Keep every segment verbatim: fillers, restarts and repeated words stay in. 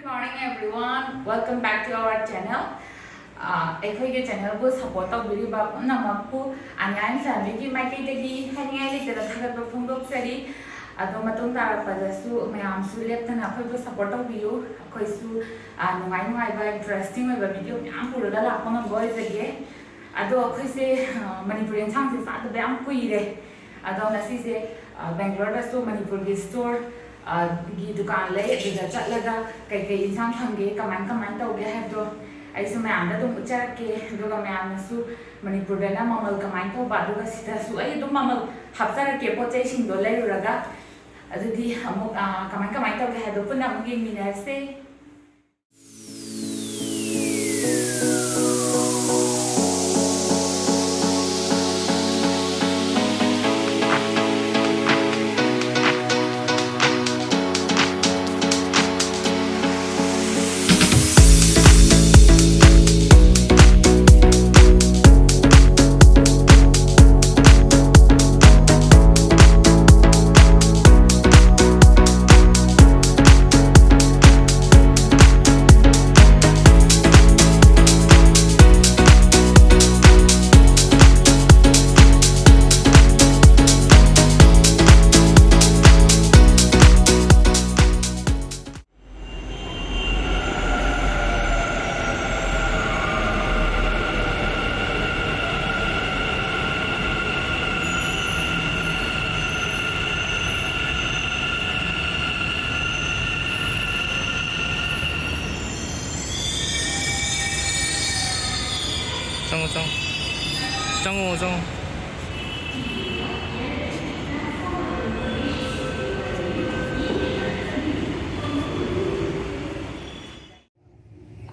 Good morning, everyone. Welcome back to our channel. ꯑꯩꯈꯣꯏꯒꯤ ꯆꯦꯅꯦꯜꯕꯨ support ꯇꯧꯕꯤꯔꯤꯕ ꯄꯨꯝꯅꯃꯛꯄꯨ ꯑꯅꯤꯌꯥꯟ ꯐꯦꯃꯤꯂꯤꯒꯤ ꯃꯥꯏꯀꯩꯗꯒꯤ ꯍꯥꯏꯅꯤꯡꯉꯥꯏ ꯂꯩꯇꯅ ꯊꯥꯒꯠꯄ ꯐꯣꯡꯗꯣꯛꯆꯔꯤ꯫ ꯑꯗꯣ ꯃꯇꯨꯡ ꯇꯥꯔꯛꯄꯗꯁꯨ ꯃꯌꯥꯝꯁꯨ ꯂꯦꯞꯇꯅ ꯑꯩꯈꯣꯏꯕꯨ ꯁꯞꯄꯣꯔꯠ ꯇꯧꯕꯤꯌꯨ꯫ ꯑꯩꯈꯣꯏꯁꯨ ꯅꯨꯡꯉꯥꯏ ꯅꯨꯡꯉꯥꯏꯕ ꯏꯟꯇꯔꯦꯁꯇꯤꯡ ꯑꯣꯏꯕ ꯚꯤꯗꯤꯑꯣ ꯃꯌꯥꯝ ꯄꯨꯔꯒ ꯂꯥꯛꯄ ꯉꯝꯕ ꯑꯣꯏꯖꯒꯦ꯫ ꯑꯗꯣ ꯑꯩꯈꯣꯏꯁꯦ ꯃꯅꯤꯄꯨꯔꯤ ꯌꯦꯟꯁꯥꯡꯁꯦ ꯆꯥꯗꯕ ꯌꯥꯝ ꯀꯨꯏꯔꯦ꯫ ꯑꯗꯣ ꯉꯁꯤꯁꯦ ꯕꯦꯡꯒ꯭ꯂꯣꯔꯗꯁꯨ ꯃꯅꯤꯄꯨꯔꯒꯤ ꯁ꯭ꯇꯣꯔ ꯒꯤ ꯗꯨꯀꯥꯟ ꯂꯩ꯫ ꯑꯗꯨꯗ ꯆꯠꯂꯒ ꯀꯩꯀꯩ ꯌꯦꯟꯁꯥꯡ ꯐꯪꯒꯦ, ꯀꯃꯥꯏ ꯀꯃꯥꯏꯅ ꯇꯧꯒꯦ ꯍꯥꯏꯕꯗꯣ ꯑꯩꯁꯨ ꯃꯌꯥꯝꯗ ꯑꯗꯨꯝ ꯎꯠꯆꯔꯛꯀꯦ꯫ ꯑꯗꯨꯒ ꯃꯌꯥꯝꯅꯁꯨ ꯃꯅꯤꯄꯨꯔꯗꯅ ꯃꯃꯜ ꯀꯃꯥꯏꯅ ꯇꯧꯕ, ꯑꯗꯨꯒ ꯁꯤꯗꯁꯨ ꯑꯩ ꯑꯗꯨꯝ ꯃꯃꯜ ꯍꯥꯞꯆꯔꯛꯀꯦ ꯄꯣꯠ ꯆꯩꯁꯤꯡꯗꯣ ꯂꯩꯔꯨꯔꯒ꯫ ꯑꯗꯨꯗꯤ ꯑꯃꯨꯛ ꯀꯃꯥꯏ ꯀꯃꯥꯏꯅ ꯇꯧꯒꯦ ꯍꯥꯏꯕꯗꯣ ꯄꯨꯟꯅ ꯑꯃꯨꯛ ꯌꯦꯡꯃꯤꯟꯅꯔꯁꯦ꯫ ꯆꯪꯉꯣ, ꯆꯪꯉꯣ꯫ ꯆꯪꯉꯣ, ꯆꯪꯉꯣ꯫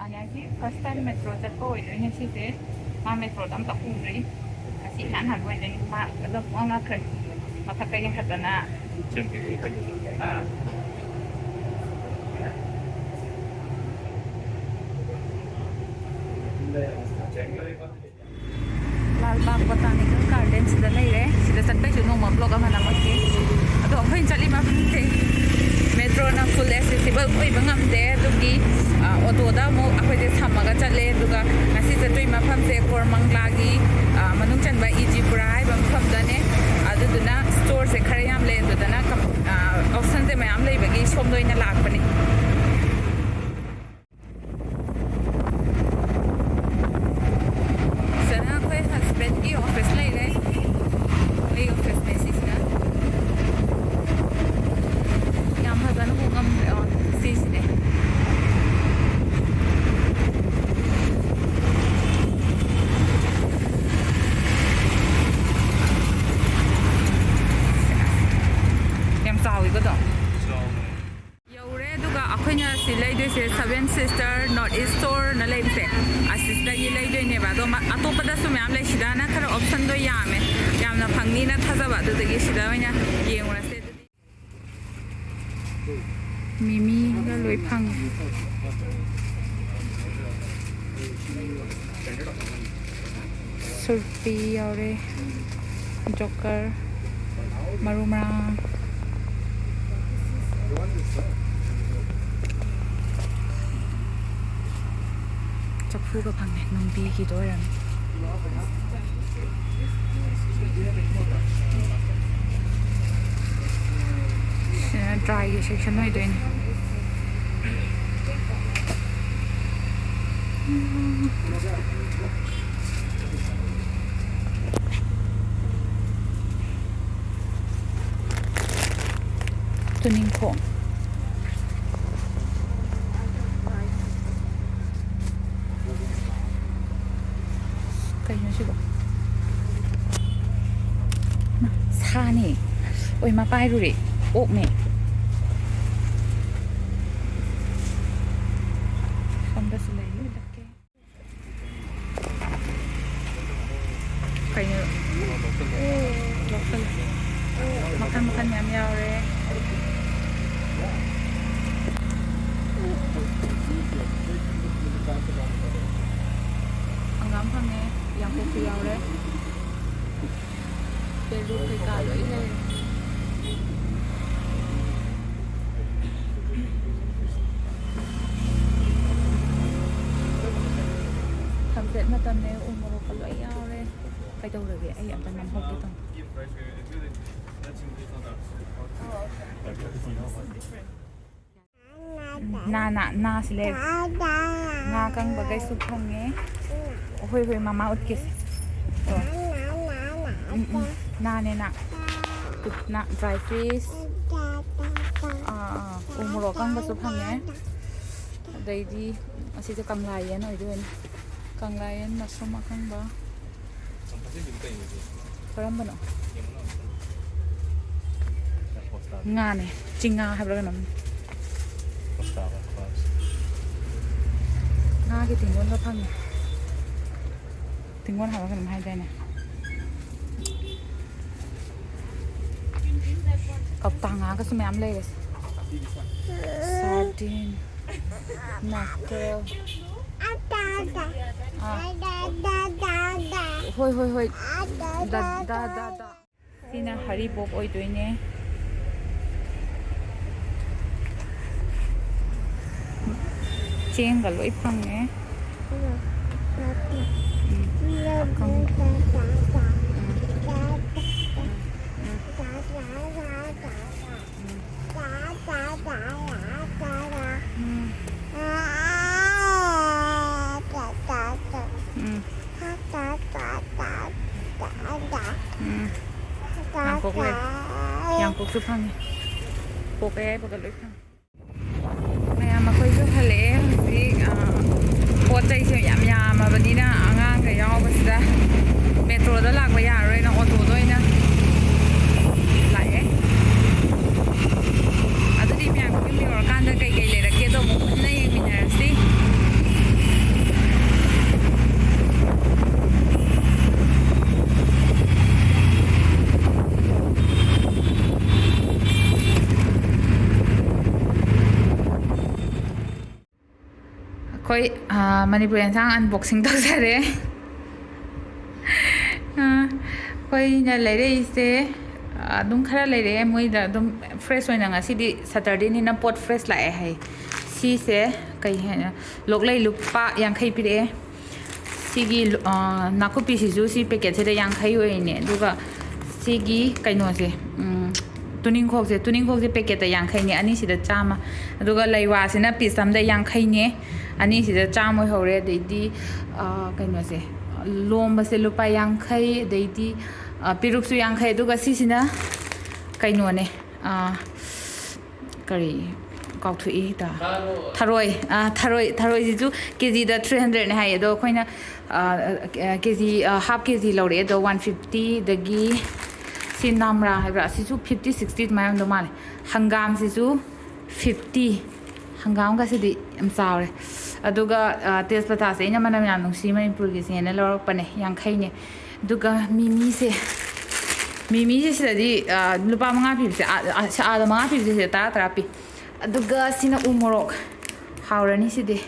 ꯑꯅꯤꯌꯥꯒꯤ ꯐꯥꯔꯁ ꯇꯥꯏꯝ ꯃꯦꯇ꯭ꯔꯣ ꯆꯠꯄ ꯑꯣꯏꯗꯣꯏꯅꯦ ꯁꯤꯁꯦ꯫ ꯃꯥ ꯃꯦꯇ꯭ꯔꯣꯗ ꯑꯝꯇ ꯎꯗ꯭ꯔꯤ꯫ ꯉꯁꯤ ꯏꯍꯥꯟ ꯍꯥꯟꯕ ꯑꯣꯏꯗꯣꯏꯅꯤ꯫ ꯃꯥ ꯑꯗꯨꯝ ꯄꯨꯡꯉꯛ ꯉꯛꯈ꯭ꯔꯦ꯫ ꯃꯊꯛꯇ ꯌꯦꯡꯈꯠꯇꯅ꯫ ꯂꯥꯜꯕꯥꯒ ꯕꯣꯇꯥꯅꯤꯀꯦꯜ ꯒꯥꯔꯗꯦꯟꯁꯤꯗ ꯂꯩꯔꯦ꯫ ꯁꯤꯗ ꯆꯠꯄꯩꯁꯨ ꯅꯣꯡꯃ ꯕ꯭ꯂꯣꯒ ꯑꯃ ꯅꯝꯃꯛꯀꯦ꯫ ꯑꯗꯣ ꯑꯩꯈꯣꯏꯅ ꯆꯠꯂꯤ ꯃꯐꯝꯁꯦ ꯃꯦꯇ꯭ꯔꯣꯅ ꯐꯨꯜ ꯑꯦꯛꯁꯦꯁꯤꯕꯜ ꯑꯣꯏꯕ ꯉꯝꯗꯦ꯫ ꯑꯗꯨꯒꯤ ꯑꯣꯇꯣꯗ ꯑꯃꯨꯛ ꯑꯩꯈꯣꯏꯁꯦ ꯁꯝꯃꯒ ꯆꯠꯂꯦ꯫ ꯑꯗꯨꯒ ꯉꯁꯤ ꯆꯠꯇꯣꯏ ꯃꯐꯝꯁꯦ ꯀꯣꯔꯃꯪꯂꯥꯒꯤ, ꯑ, ꯃꯅꯨꯡ ꯆꯟꯕ ꯏꯖꯤꯄꯨꯔꯥ ꯍꯥꯏꯕ ꯃꯐꯝꯗꯅꯦ꯫ ꯑꯗꯨꯗꯨꯅ ꯁ꯭ꯇꯣꯔꯁꯦ ꯈꯔ ꯌꯥꯝ ꯂꯩ꯫ ꯑꯗꯨꯗꯅ ꯀꯝ-, ꯑ, ꯑꯣꯞꯁꯟꯁꯦ ꯃꯌꯥꯝ ꯂꯩꯕꯒꯤ ꯁꯣꯝꯗ ꯑꯣꯏꯅ ꯂꯥꯛꯄꯅꯦ꯫ ꯁꯤꯗꯅ ꯑꯩꯈꯣꯏ ꯍꯁꯕꯦꯟꯒꯤ ꯑꯣꯐꯤꯁ ꯂꯩꯔꯦ꯫ ꯑꯩ ꯑꯣꯐꯤꯁꯅꯦ ꯁꯤꯁꯤꯅ꯫ ꯌꯥꯝ ꯐꯖꯅ ꯎ ꯉꯝꯗ꯭ꯔꯦ꯫ ꯑꯣ, ꯁꯤꯁꯤꯅꯦ꯫ ꯌꯥꯝ ꯆꯥꯎꯋꯤꯀꯣ ꯑꯗꯣ꯫ ꯌꯧꯔꯦ꯫ ꯑꯗꯨꯒ ꯑꯩꯈꯣꯏꯅ ꯁꯤ ꯂꯩꯗꯣꯏꯁꯦ Seven Sister North East Storeꯅ ꯂꯩꯕꯁꯦ, ꯑꯁꯤꯁꯤꯗꯒꯤ ꯂꯩꯗꯣꯏꯅꯦꯕ꯫ ꯑꯗꯣ ꯃ-, ꯑꯇꯣꯞꯄꯗꯁꯨ ꯃꯌꯥꯝ ꯂꯩ꯫ ꯁꯤꯗꯅ ꯈꯔ ꯑꯣꯞꯁꯟꯗꯣ ꯌꯥꯝꯃꯦ, ꯌꯥꯝꯅ ꯐꯪꯅꯤꯅ ꯊꯥꯖꯕ꯫ ꯑꯗꯨꯗꯒꯤ ꯁꯤꯗ ꯑꯣꯏꯅ ꯌꯦꯡꯉꯨꯔꯁꯦ ꯑꯗꯨꯗꯤ꯫ ꯃꯤꯃꯤꯒ ꯂꯣꯏ ꯐꯪꯉꯦ꯫ ꯁꯨꯔꯄꯤ ꯌꯥꯎꯔꯦ, ꯖꯣꯀꯔ, ꯃꯔꯨ ꯃꯔꯥꯡ꯫ ꯆꯐꯨꯒ ꯐꯪꯉꯦ, ꯅꯨꯡꯕꯤꯒꯤꯗꯣ ꯑꯣꯏꯔꯝꯃꯦ꯫ ꯁꯤꯅ ꯗ꯭ꯔꯥꯏꯒꯤ ꯁꯦꯛꯁꯟ ꯑꯣꯏꯗꯣꯏꯅꯦ꯫ ꯇꯨꯅꯤꯡꯈꯣꯛ꯫ ꯀꯩꯅꯣ ꯁꯤꯕꯣ? ꯃꯥ, ꯁꯥꯅꯦ꯫ ꯑꯣꯏ, ꯃꯥ ꯄꯥꯏꯔꯨꯔꯦ꯫ ꯑꯣꯛꯅꯦ꯫ ꯁꯣꯝꯗꯁꯨ ꯂꯩꯔꯤ꯫ ꯀꯩꯅꯣ? ꯂꯧꯁꯜꯂꯦ꯫ ꯃꯈꯜ ꯃꯈꯜ ꯃꯌꯥꯝ ꯌꯥꯎꯔꯦ꯫ ꯍꯪꯒꯥꯝ ꯐꯪꯉꯦ, ꯌꯥꯡꯀꯣꯛꯁꯨ ꯌꯥꯎꯔꯦ꯫ ꯄꯦꯔꯨꯛ ꯀꯩꯀꯥ ꯂꯣꯏ ꯂꯩꯔꯦ꯫ ꯃꯇꯝꯅꯦ꯫ ꯎ ꯃꯣꯔꯣꯛꯀ ꯂꯣꯏ ꯌꯥꯎꯔꯦ꯫ ꯀꯩꯗꯧꯔꯒꯦ? ꯑꯩ ꯑꯝꯇ ꯅꯝꯍꯧꯒꯦ ꯇꯧꯅꯤ꯫ ꯅꯥ ꯅꯥ ꯅꯥꯁꯤ ꯂꯩꯔꯦ꯫ ꯉꯥ ꯀꯪꯕꯈꯩꯁꯨ ꯐꯪꯉꯦ꯫ ꯍꯣꯏ ꯍꯣꯏ, ꯃꯃꯥ ꯎꯠꯀꯦꯁꯦ꯫ ꯑꯣ꯫ ꯎꯝ ꯎꯝ꯫ ꯅꯥꯅꯦ ꯅꯥ꯫ ꯅꯥ ꯗ꯭ꯔꯥꯏ ꯐꯤꯁ꯫ ꯑꯥ ꯑꯥ꯫ ꯎ ꯃꯣꯔꯣꯛ ꯑꯀꯪꯕꯁꯨ ꯐꯪꯉꯦ꯫ ꯑꯗꯩꯗꯤ ꯑꯁꯤꯁꯦ ꯀꯪꯂꯥ ꯌꯦꯟ ꯑꯣꯏꯗꯣꯏꯅꯦ꯫ ꯀꯪꯂꯥ ꯌꯦꯟ, ꯃꯁꯔꯨꯝ ꯑꯀꯪꯕ꯫ ꯀꯔꯝꯕꯅꯣ? ꯉꯥꯅꯦ꯫ ꯆꯤꯡꯉꯥ ꯍꯥꯏꯕ꯭ꯔꯥ ꯀꯩꯅꯣꯝ꯫ ꯉꯥꯒꯤ ꯇꯤꯡꯒꯣꯟꯒ ꯐꯪꯉꯦ꯫ ꯇꯤꯡꯒꯣꯟ ꯍꯥꯏꯕ꯭ꯔꯥ ꯀꯩꯅꯣꯝ ꯍꯥꯏꯗꯥꯏꯅꯦ? ꯀꯧꯇꯥ ꯉꯥꯒꯁꯨ ꯃꯌꯥꯝ ꯂꯩꯔꯦ꯫ Sardine, mackerel꯫ ꯑꯥ꯫ ꯍꯣꯏ ꯍꯣꯏ ꯍꯣꯏ꯫ ꯗꯥ ꯗꯥ ꯗꯥ ꯗꯥ꯫ ꯁꯤꯅ ꯍꯔꯤꯕꯣꯞ ꯑꯣꯏꯗꯣꯏꯅꯦ꯫ ꯆꯦꯡꯒ ꯂꯣꯏ ꯐꯪꯉꯦ꯫ ꯎꯝ꯫ ꯑꯀꯪ-, ꯎꯝ꯫ ꯎꯝ꯫ ꯎꯝ꯫ ꯎꯝ꯫ ꯎꯝ꯫ ꯌꯥꯡꯀꯣꯛ ꯂꯩ꯫ ꯌꯥꯡꯀꯣꯛꯁꯨ ꯐꯪꯉꯤ꯫ ꯀꯣꯛ ꯑꯌꯥꯏꯕꯒ ꯂꯣꯏ ꯐꯪꯉꯤ꯫ ꯃꯌꯥꯝ ꯑꯩꯈꯣꯏꯁꯨ ꯍꯜꯂꯛꯑꯦ ꯍꯧꯖꯤꯛ꯫ ꯑ, ꯄꯣꯠ ꯆꯩꯁꯨ ꯌꯥꯝ ꯌꯥꯝꯃꯕꯅꯤꯅ ꯑꯉꯥꯡꯒ ꯌꯥꯎꯕꯁꯤꯗ ꯃꯦꯇ꯭ꯔꯣꯗ ꯂꯥꯛꯄ ꯌꯥꯔꯔꯣꯏꯅ ꯑꯣꯇꯣꯗ ꯑꯣꯏꯅ ꯂꯥꯛꯑꯦ꯫ ꯑꯗꯨꯗꯤ ꯃꯌꯥꯝ ꯌꯨꯝ ꯌꯧꯔꯀꯥꯟꯗ ꯀꯩꯀꯩ ꯂꯩꯔꯛꯀꯦꯗꯣ ꯑꯃꯨꯛ ꯄꯨꯟꯅ ꯌꯦꯡꯃꯤꯟꯅꯔꯁꯤ꯫ ꯑꯩꯈꯣꯏ, ꯑ, ꯃꯅꯤꯄꯨꯔꯤ ꯌꯦꯟꯁꯥꯡ unboxing ꯇꯧꯖꯔꯦ꯫ ꯑ, ꯑꯩꯈꯣꯏꯅ ꯂꯩꯔꯛꯏꯁꯦ, ꯑ, ꯑꯗꯨꯝ ꯈꯔ ꯂꯩꯔꯛꯑꯦ꯫ ꯃꯣꯏꯗ ꯑꯗꯨꯝ fresh ꯑꯣꯏꯅ, ꯉꯁꯤꯗꯤ Saturdayꯅꯤꯅ ꯄꯣꯠ fresh ꯂꯥꯛꯑꯦ ꯍꯥꯏ꯫ ꯁꯤꯁꯦ ꯀꯩ ꯍꯥꯏꯅ, ꯂꯣꯛꯂꯩ ꯂꯨꯄꯥ ꯌꯥꯡꯈꯩ ꯄꯤꯔꯛꯑꯦ꯫ ꯁꯤ ꯁꯤꯒꯤ ꯅꯥꯀꯨꯞꯄꯤꯁꯤꯁꯨ ꯁꯤ ꯄꯦꯀꯦꯠꯁꯤꯗ ꯌꯥꯡꯈꯩ ꯑꯣꯏꯔꯤꯅꯦ꯫ ꯑꯗꯨꯒ ꯁꯤꯒꯤ ꯀꯩꯅꯣꯁꯦ, ꯇꯨꯅꯤꯡꯈꯣꯛꯁꯦ, ꯇꯨꯅꯤꯡꯈꯣꯛꯁꯦ ꯄꯦꯀꯦꯠꯇ ꯌꯥꯡꯈꯩꯅꯦ, ꯑꯅꯤꯁꯤꯗ ꯆꯥꯝꯃ꯫ ꯑꯗꯨꯒ ꯂꯩꯋꯥꯁꯤꯅ ꯄꯤꯁ ꯑꯃꯗ ꯌꯥꯡꯈꯩꯅꯦ, ꯑꯅꯤꯁꯤꯗ ꯆꯥꯝꯃ ꯑꯣꯏꯍꯧꯔꯦ꯫ ꯑꯗꯩꯗꯤ ꯀꯩꯅꯣꯁꯦ, ꯂꯣꯝꯕꯁꯦ ꯂꯨꯄꯥ ꯌꯥꯡꯈꯩ, ꯑꯗꯩꯗꯤ ꯄꯦꯔꯨꯛꯁꯨ ꯌꯥꯡꯈꯩ꯫ ꯑꯗꯨꯒ ꯁꯤꯁꯤꯅ ꯀꯩꯅꯣꯅꯦ, ꯀꯔꯤ, ꯀꯥꯎꯊꯣꯛꯏ ꯍꯦꯛꯇ꯫ ꯊꯔꯣꯏ꯫ ꯊꯔꯣꯏ, ꯊꯔꯣꯏꯁꯤꯁꯨ ꯀꯦ ꯖꯤꯗ ꯊ꯭ꯔꯤ ꯍꯟꯗ꯭ꯔꯦꯠꯅꯦ ꯍꯥꯏꯌꯦ꯫ ꯑꯗꯣ ꯑꯩꯈꯣꯏꯅ ꯀꯦ ꯖꯤ, ꯍꯥꯐ ꯀꯦ ꯖꯤ ꯂꯧꯔꯛꯑꯦ꯫ ꯑꯗꯣ ꯋꯥꯟ ꯐꯤꯐꯇꯤꯗꯒꯤ ꯁꯤ ꯅꯥꯝꯔꯥ ꯍꯥꯏꯕ꯭ꯔꯥ, ꯑꯁꯤꯁꯨ ꯐꯤꯐꯇꯤ ꯁꯤꯛꯁꯇꯤ ꯑꯗꯨꯃꯥꯏꯅ ꯑꯣꯏꯔꯝꯗꯧ ꯃꯥꯜꯂꯦ꯫ ꯍꯪꯒꯥꯝꯁꯤꯁꯨ ꯐꯤꯐꯇꯤ, ꯍꯪꯒꯥꯝꯒꯁꯤꯗꯤ ꯌꯥꯝ ꯆꯥꯎꯔꯦ꯫ ꯑꯗꯨꯒ ꯇꯦꯖꯄꯇꯥꯁꯦ ꯑꯩꯅ ꯃꯅꯝ ꯌꯥꯝ ꯅꯨꯡꯁꯤ, ꯃꯅꯤꯄꯨꯔꯒꯤꯁꯦꯅ ꯂꯧꯔꯛꯄꯅꯦ, ꯌꯥꯡꯈꯩꯅꯦ꯫ ꯑꯗꯨꯒ ꯃꯤꯃꯤꯁꯦ, ꯃꯤꯃꯤꯁꯦ ꯁꯤꯗꯗꯤ ꯂꯨꯄꯥ ꯃꯉꯥ ꯄꯤꯕꯁꯦ, ꯑꯥꯗ ꯃꯉꯥ ꯄꯤꯕꯁꯦ ꯁꯤꯗ ꯇꯔꯥ ꯇꯔꯥ ꯄꯤ꯫ ꯑꯗꯨꯒ ꯁꯤꯅ ꯎ ꯃꯣꯔꯣꯛ, ꯍꯥꯎꯔꯅꯤ ꯁꯤꯗꯤ꯫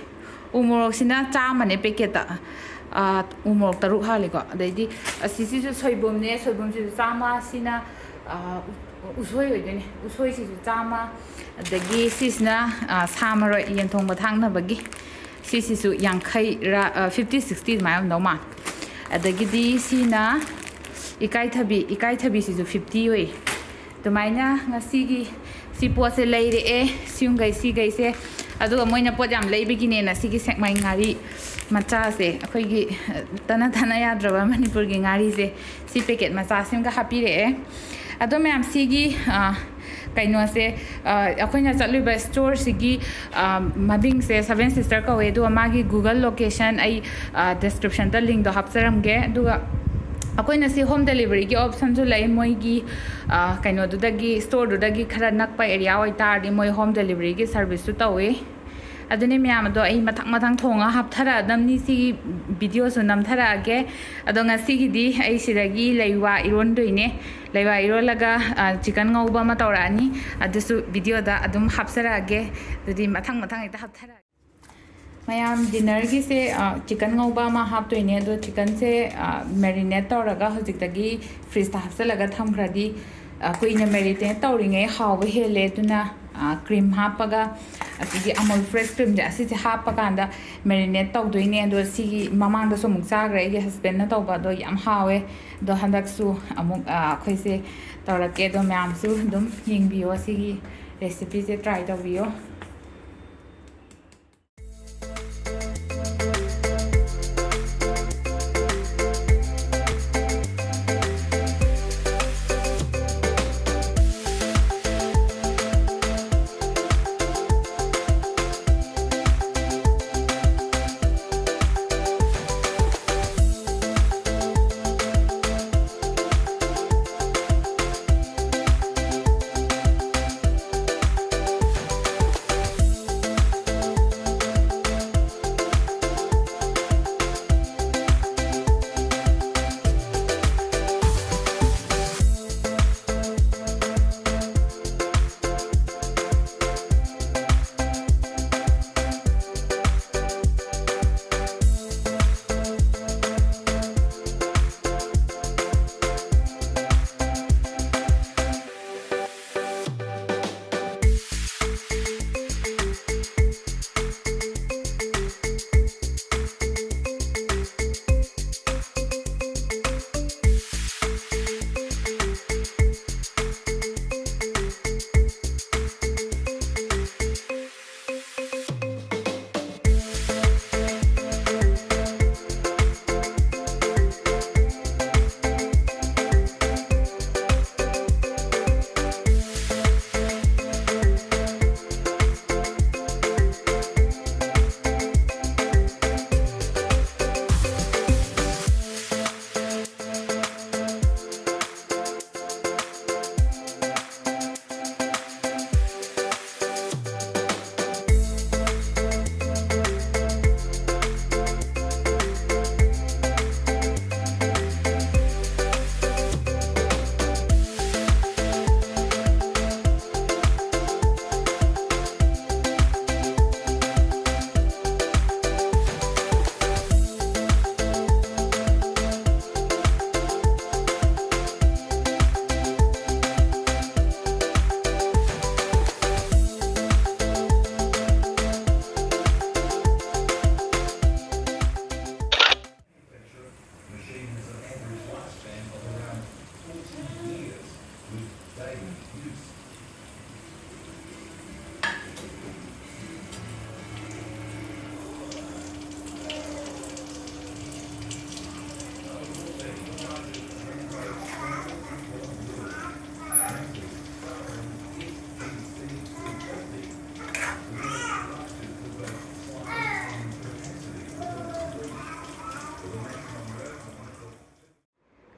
ꯎ ꯃꯣꯔꯣꯛꯁꯤꯅ ꯆꯥꯝꯃꯅꯦ ꯄꯦꯀꯦꯠꯇ꯫ ꯎ ꯃꯣꯔꯣꯛ ꯇꯔꯨꯛ ꯍꯥꯜꯂꯤꯀꯣ꯫ ꯑꯗꯩꯗꯤ ꯑꯁꯤꯁꯤꯁꯨ ꯁꯣꯏꯕꯨꯝꯅꯦ, ꯁꯣꯏꯕꯨꯝꯁꯤꯁꯨ ꯆꯥꯝꯃ꯫ ꯁꯤꯅ ꯎꯁꯣꯏ ꯑꯣꯏꯗꯣꯏꯅꯦ, ꯎꯁꯣꯏꯁꯤꯁꯨ ꯆꯥꯝꯃ꯫ ꯑꯗꯒꯤ ꯁꯤꯁꯤꯅ ꯁꯥ ꯃꯔꯣꯏ, ꯌꯦꯟ ꯊꯣꯡꯕ ꯊꯥꯛꯅꯕꯒꯤ꯫ ꯁꯤꯁꯤꯁꯨ ꯌꯥꯡꯈꯩꯔꯥ, ꯐꯤꯐꯇꯤ ꯁꯤꯛꯁꯇꯤ ꯑꯗꯨꯃꯥꯏꯅ ꯑꯣꯏꯔꯝꯗꯧ ꯃꯥꯜꯂꯦ꯫ ꯑꯗꯒꯤꯗꯤ ꯁꯤꯅ ꯏꯀꯥꯏꯊꯕꯤ, ꯏꯀꯥꯏꯊꯕꯤꯁꯤꯁꯨ ꯐꯤꯐꯇꯤ ꯑꯣꯏ꯫ ꯑꯗꯨꯃꯥꯏꯅ ꯉꯁꯤꯒꯤ ꯁꯤ ꯄꯣꯠꯁꯦ ꯂꯩꯔꯛꯑꯦ, ꯁꯤꯒꯩ, ꯁꯤꯒꯩꯁꯦ꯫ ꯑꯗꯨꯒ ꯃꯣꯏꯅ ꯄꯣꯠ ꯌꯥꯝ ꯂꯩꯕꯒꯤꯅꯦꯅ ꯁꯤꯒꯤ ꯁꯦꯛꯃꯥꯏ ꯉꯥꯔꯤ ꯃꯆꯥꯁꯦ, ꯑꯩꯈꯣꯏꯒꯤ ꯇꯅ ꯊꯥꯅ ꯌꯥꯗ꯭ꯔꯕ ꯃꯅꯤꯄꯨꯔꯒꯤ ꯉꯥꯔꯤꯁꯦ, ꯁꯤ ꯄꯦꯀꯦꯠ ꯃꯆꯥꯁꯤꯃꯒ ꯍꯥꯞꯄꯤꯔꯛꯑꯦ꯫ ꯑꯗꯣ ꯃꯌꯥꯝ, ꯁꯤꯒꯤ ꯀꯩꯅꯣꯁꯦ, ꯑꯩꯈꯣꯏꯅ ꯆꯠꯂꯤꯕ ꯁ꯭ꯇꯣꯔꯁꯤꯒꯤ ꯃꯃꯤꯡꯁꯦ ꯁꯚꯦꯟ ꯁꯤꯁꯇꯔ ꯀꯧꯋꯦ꯫ ꯑꯗꯨꯒ ꯃꯥꯒꯤ ꯒꯨꯒꯜ ꯂꯣꯀꯦꯁꯟ ꯑꯩ ꯗꯤꯁꯀ꯭ꯔꯤꯞꯁꯟꯗ ꯂꯤꯡꯗꯣ ꯍꯥꯞꯆꯔꯝꯒꯦ꯫ ꯑꯗꯨꯒ ꯑꯩꯈꯣꯏꯅ ꯁꯤ ꯍꯣꯝ ꯗꯦꯂꯤꯚꯔꯤꯒꯤ ꯑꯣꯞꯁꯟꯁꯨ ꯂꯩ꯫ ꯃꯣꯏꯒꯤ ꯀꯩꯅꯣꯗꯨꯗꯒꯤ, ꯁ꯭ꯇꯣꯔꯗꯨꯗꯒꯤ ꯈꯔ ꯅꯛꯄ ꯑꯦꯔꯤꯌꯥ ꯑꯣꯏꯇꯥꯔꯗꯤ ꯃꯣꯏ ꯍꯣꯝ ꯗꯦꯂꯤꯚꯔꯤꯒꯤ ꯁꯥꯔꯚꯤꯁꯁꯨ ꯇꯧꯋꯤ꯫ ꯑꯗꯨꯅꯦ ꯃꯌꯥꯝ, ꯑꯗꯣ ꯑꯩ ꯃꯊꯪ ꯃꯊꯪ ꯊꯣꯡꯉꯒ ꯍꯥꯞꯊꯔꯛꯑꯗꯝꯅꯤ꯫ ꯁꯤꯒꯤ ꯚꯤꯗꯤꯑꯣꯁꯨ ꯅꯝꯊꯔꯛꯑꯒꯦ꯫ ꯑꯗꯣ ꯉꯁꯤꯒꯤꯗꯤ ꯑꯩ ꯁꯤꯗꯒꯤ ꯂꯩꯋꯥ ꯏꯔꯣꯟꯗꯣꯏꯅꯦ꯫ ꯂꯩꯋꯥ ꯏꯔꯣꯜꯂꯒ ꯆꯤꯀꯟ ꯉꯧꯕ ꯑꯃ ꯇꯧꯔꯛꯑꯅꯤ꯫ ꯑꯗꯨꯁꯨ ꯚꯤꯗꯤꯑꯣꯗ ꯑꯗꯨꯝ ꯍꯥꯞꯆꯔꯛꯑꯒꯦ꯫ ꯑꯗꯨꯗꯤ ꯃꯊꯪ ꯃꯊꯪ ꯍꯦꯛꯇ ꯍꯥꯞꯊꯔꯛꯑꯒꯦ꯫ ꯃꯌꯥꯝ, ꯗꯤꯟꯅꯔꯒꯤꯁꯦ ꯆꯤꯀꯟ ꯉꯧꯕ ꯑꯃ ꯍꯥꯞꯇꯣꯏꯅꯦ꯫ ꯑꯗꯣ ꯆꯤꯀꯟꯁꯦ ꯃꯦꯔꯤꯅꯦꯠ ꯇꯧꯔꯒ ꯍꯧꯖꯤꯛꯇꯒꯤ ꯐ꯭ꯔꯤꯖꯇ ꯍꯥꯞꯆꯤꯜꯂꯒ ꯊꯝꯈ꯭ꯔꯗꯤ ꯀꯨꯏꯅ ꯃꯦꯔꯤꯅꯦꯠ ꯇꯧꯔꯤꯉꯩ ꯍꯥꯎꯕ ꯍꯦꯜꯂꯦ꯫ ꯑꯗꯨꯅ ꯀ꯭ꯔꯤꯝ ꯍꯥꯞꯄꯒ, ꯑꯁꯤꯒꯤ ꯑꯃꯨꯜ ꯐ꯭ꯔꯦꯁ ꯀ꯭ꯔꯤꯝꯁꯦ, ꯑꯁꯤꯁꯦ ꯍꯥꯞꯄ ꯀꯥꯟꯗ ꯃꯦꯔꯤꯅꯦꯠ ꯇꯧꯗꯣꯏꯅꯦ꯫ ꯑꯗꯣ ꯁꯤꯒꯤ ꯃꯃꯥꯡꯗꯁꯨ ꯑꯃꯨꯛ ꯆꯥꯈ꯭ꯔꯦ ꯑꯩꯒꯤ ꯍꯁꯕꯦꯟꯅ ꯇꯧꯕ, ꯑꯗꯣ ꯌꯥꯝ ꯍꯥꯎꯋꯦ꯫ ꯑꯗꯣ ꯍꯟꯗꯛꯁꯨ ꯑꯃꯨꯛ ꯑꯩꯈꯣꯏꯁꯦ ꯇꯧꯔꯛꯀꯦ꯫ ꯑꯗꯣ ꯃꯌꯥꯝꯁꯨ ꯑꯗꯨꯝ ꯌꯦꯡꯕꯤꯌꯣ, ꯁꯤꯒꯤ ꯔꯦꯁꯤꯄꯤꯁꯦ ꯇ꯭ꯔꯥꯏ ꯇꯧꯕꯤꯌꯣ꯫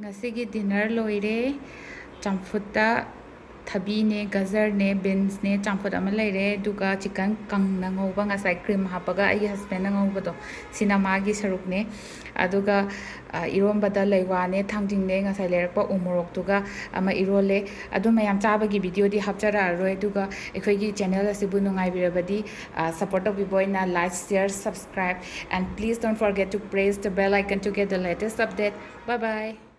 ꯉꯁꯤꯒꯤ dinner ꯂꯣꯏꯔꯦ꯫ ꯆꯝꯐꯨꯠꯇ ꯊꯕꯤꯅꯦ, ꯒꯖꯔꯅꯦ, beansꯅꯦ, ꯆꯝꯐꯨꯠ ꯑꯃ ꯂꯩꯔꯦ, ꯑꯗꯨꯒ chicken ꯀꯪꯅ ꯉꯧꯕ, ꯉꯁꯥꯏ cream ꯍꯥꯞꯄꯒ ꯑꯩꯒꯤ husbandꯅ ꯉꯧꯕꯗꯣ, ꯁꯤꯅ ꯃꯥꯒꯤ ꯁꯔꯨꯛꯅꯦ꯫ ꯑꯗꯨꯒ, ꯑ, ꯏꯔꯣꯝꯕꯗ ꯂꯩꯋꯥꯅꯦ, ꯊꯥꯡꯖꯤꯡꯅꯦ, ꯉꯁꯥꯏ ꯂꯩꯔꯛꯄ ꯎ ꯃꯣꯔꯣꯛꯇꯨꯒ ꯑꯃ ꯏꯔꯣꯜꯂꯦ꯫ ꯑꯗꯨ ꯃꯌꯥꯝ ꯆꯥꯕꯒꯤ videoꯗꯤ ꯍꯥꯞꯆꯔꯛꯑꯔꯣꯏ, ꯑꯗꯨꯒ ꯑꯩꯈꯣꯏꯒꯤ channel ꯑꯁꯤꯕꯨ ꯅꯨꯡꯉꯥꯏꯕꯤꯔꯕꯗꯤ, ꯑ, support ꯇꯧꯕꯤꯕ ꯑꯣꯏꯅ like, share, subscribe, and please don't forget to press the bell icon to get the latest update. Bye bye.